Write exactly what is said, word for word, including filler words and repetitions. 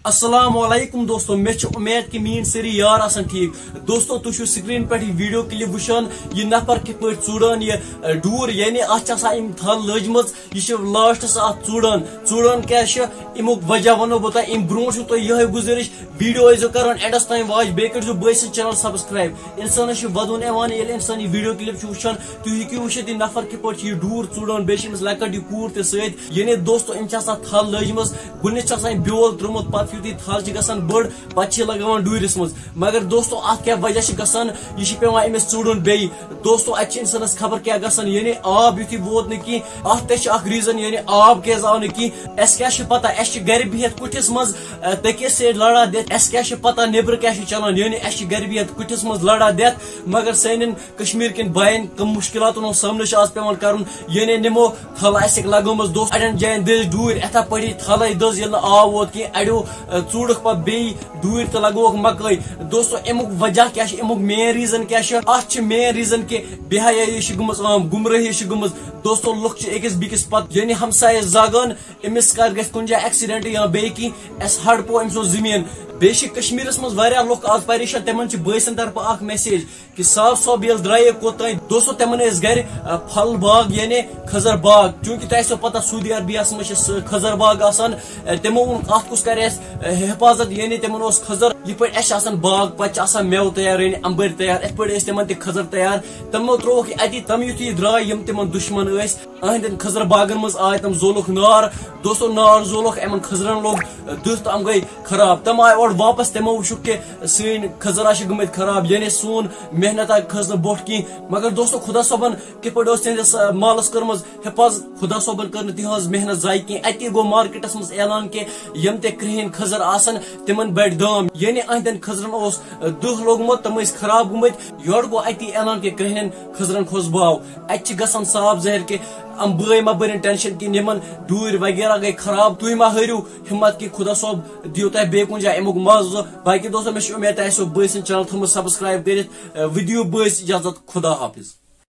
السلام علیکم دوستو، مےٚ چھِ اُمید کہِ میٲنۍ سٲری یار آسن ٹھیٖک۔ دوستو، تُہۍ چھِو سکرین پٮ۪ٹھ یہِ ویڈیو کلپ وٕچھان، یہِ نفر کِتھ پٲٹھۍ ژوٗڈان یہِ، ٲ، ڈوٗر، یعنی اتھ چھِ آسان یِم تھل لٲجمٕژ، یہِ چھِ لاسٹس اتھ ژوٗڈان۔ ژوٗڈان کیٛاہ چھِ، امیُک وجہ ونو بہٕ تۄہہِ۔ امہِ برونٛٹھ چھُو تۄہہِ یِہوٚے گُزٲرِش، ویڈیو ٲسۍزیو کران اینڈس تام واچ، بیٚیہِ کٔرۍزیو بٲے سٕنٛز چینل سبسکرایب۔ انسانس چھُ ودُن یِوان، ییٚلہِ انسان یہِ ویڈیو کلپ چھُ وٕچھان، تُہۍ ہیٚکِو وٕچھِتھ یہِ نفر کِتھ پٲٹھۍ چھُ یہِ ڈوٗر ژوٗڈان، بیٚیہِ چھِ أمِس لۄکٕٹ یہِ کوٗر تہِ سۭتۍ۔ یعنی دوستو، أمۍ چھِ آسان تھل لٲجمٕژ، گۄڈٕنیتھ چھِ آسان أمۍ بیول ترٛوومُت، پتہٕ یُتھُے تھل چھِ گژھان بٔڑ، پتہٕ چھِ یہِ لگاوان ڈوٗرِس منٛز۔ مگر دوستو، اتھ کیٛاہ وجہ چھِ گژھان؟ یہِ چھِ پٮ۪وان أمِس ژوٗڈُن بیٚیہِ۔ دوستو، اتہِ چھِ انسانس خبر کیٛاہ گژھان، یعنی آب یُتھُے ووت نہٕ کینٛہہ، اتھ تہِ چھِ اکھ ریزن، یعنی آب کیٛازِ آو نہٕ کینٛہہ۔ اسہِ کیٛاہ چھِ پتہ، اسہِ چھِ گرِ بِہِتھ کُٹھِس منٛز، ٲ، تٔکِس سۭتۍ لڑا دِتھ، اسہِ کیٛاہ چھِ پتہ نیٚبرٕ کیٛاہ چھِ چلان، یعنی اسہِ چھِ گرِ بِہِتھ کُٹھِس منٛز لڑا دِتھ، مگر سانٮ۪ن کشمیر کٮ۪ن باین کم مشکلاتن ہُنٛد سامنہٕ چھُ آز پٮ۪وان کرُن، یعنی نِمو تھل آسہِ لگٲومٕژ، دوست، اڑٮ۪ن جاین دٔز ڈوٗرۍ، یِتھے پٲٹھی تھلے دٔز، ییٚلہِ نہٕ آب ووت کینٛہہ، اڑیو، ٲ، ژوٗڈٕکھ پتہٕ بیٚیہِ ڈوٗرۍ تہٕ لگووُکھ مکٲے۔ دوستو، امیُک وجہ کیٛاہ چھُ، امیُک مین ریزن کیٛاہ چھُ؟ اتھ چھِ مین ریزن کہِ بے حیٲیی چھِ گٔمٕژ عام، گمرٲہی چھِ گٔمٕژ۔ دوستو، لُکھ چھِ أکِس بیٚکِس پتہٕ، یعنی ہمسایس زاگان، أمِس کر گژھِ کُنہِ جایہِ ایکسیڈنٹ یا بیٚیہِ کینٛہہ، اسہِ ہڑپو أمۍ سُنٛد زٔمیٖن۔ بیٚیہِ چھِ کشمیرس منٛز واریاہ لُکھ آز پریشان، تِمن چھِ بٲے سٕنٛدِ طرفہٕ اکھ میسیج کہِ صاحب صٲب ییٚلہِ درٛایے کوٚت تام، دوستو، تِمن ٲسۍ گرِ، ا، پھل باغ یعنی کھٔزر باغ، چوٗنٛکہِ تۄہہِ آسیو پتہ سعودی عربیہ ہس منٛز چھِ سُہ کھٔزر باغ آسان۔ ا، تِمو ووٚنُکھ اتھ کُس کرِ اسہِ، ا، حفاظت، یعنی تِمن اوس کھٔزر یِتھ پٲٹھۍ اسہِ چھِ آسان باغ، پتہٕ چھِ آسان مٮ۪وٕ تیار یعنی امبٕرۍ تیار، یِتھ پٲٹھۍ ٲسۍ تِمن تہِ کھٔزر تیار۔ تِمو ترٛووُکھ یہِ اتی، تِم یُتھُے یہِ درٛاے، یِم تِمن دُشمن ٲسۍ، أہنٛدٮ۪ن کھٔزرٕ باغن منٛز آے تِم، زولُکھ نار۔ دوستو، نار زولُکھ، یِمن کھٔزرن لوٚگ دٕہ تہٕ یِم گٔے خراب۔ تِم آے اورٕ واپس، تِمو وٕچھُکھ کہِ سٲنۍ کھٔزر ہا چھِ گٔمٕتۍ خراب، یعنی سون محنت آے کھٔژ نہٕ بۄٹھ کینٛہہ۔ مگر دوستو، خدا صٲبن کِتھ پٲٹھۍ ٲس تِہنٛدِس، آ، مالس کٔرمٕژ حفاظت؟ خدا صٲبن کٔر نہٕ تِہنٛز محنت ضایع کینٛہہ۔ اتی گوٚو مارکیٹس منٛز اعلان کہِ یِم تہِ کرٛہِنۍ کھٔزر آسن، تِمن بڑِ دام۔ یعنی أہنٛدٮ۪ن کھٔزرن اوس، آ، دٕہ لوٚگمُت، تِم ٲسۍ خراب گٔمٕتۍ۔ یورٕ گوٚو اتی اعلان کہِ کرٛہنٮ۪ن کھٔزرن کھوٚت باو۔ اتہِ چھِ گژھان صاف ظٲہِر کہِ یِم بٲے مہ بٔرِن ٹینشن کہِ یِمن ڈوٗرۍ وغیرہ گٔے خراب۔ تُہۍ مہ ہٲرِو ہمت کہِ خدا صٲب دِیِو تۄہہِ بیٚیہِ کُنہِ جایہِ امیُک مزٕ۔ باقٕے دوستو، مےٚ چھِ اُمید تۄہہِ آسیو بٲے سٕنٛز چینل تھٲومٕژ سبسکرایب کٔرِتھ۔ وۄنۍ دِیِو بٲے سٕنٛز اجازت، خدا حافظ۔